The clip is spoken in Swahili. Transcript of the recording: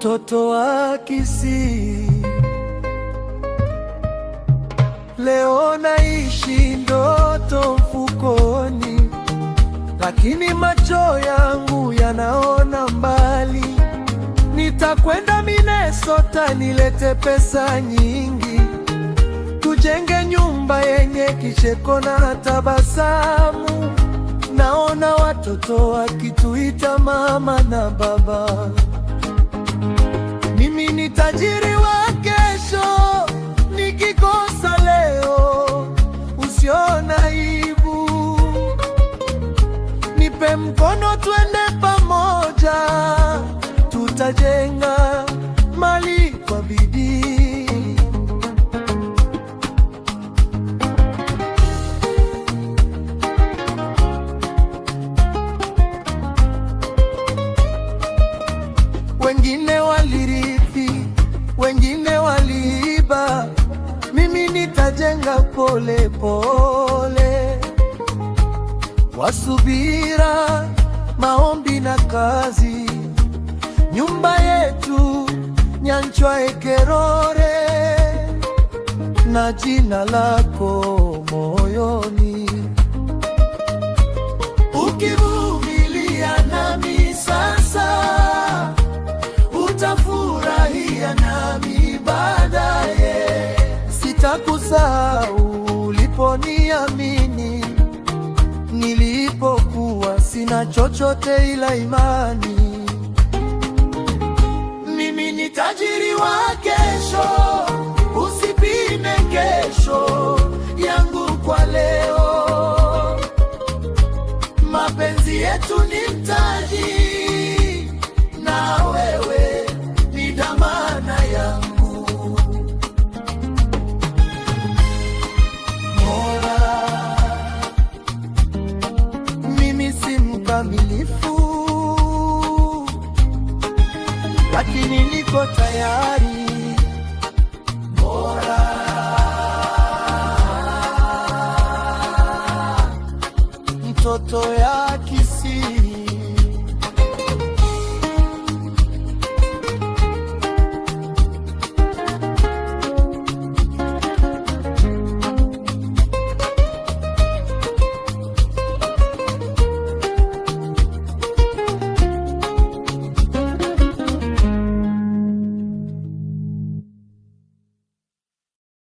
Mtoto wa Kisii, leo naishi ndoto mfukoni, lakini macho yangu yanaona mbali. Nitakwenda Minnesota nilete pesa nyingi, tujenge nyumba yenye kicheko na tabasamu. Naona watoto wakituita mama na baba. Mimi ni tajiri wa kesho, nikikosa leo usione aibu. Nipe mkono twende pamoja, tutajenga mali kwa bidii. Wengine walirithi, wengine waliiba, mimi nitajenga pole pole, kwa subira, maombi na kazi. Nyumba yetu Nyanchwa Ekerore, na jina lako moyoni. Ukivumilia nami sasa, utafurahia nami baadaye. Sitakusahau uliponiamini, nilipokuwa sina chochote ila imani. Mimi ni tajiri wa kesho, usipime kesho yangu kwa leo. Mapenzi yetu ni mtaji, na wewe ni dhamana yangu. Mola, mimi si mkamilifu, lakini niko tayari. Bora mtoto ya Kisii.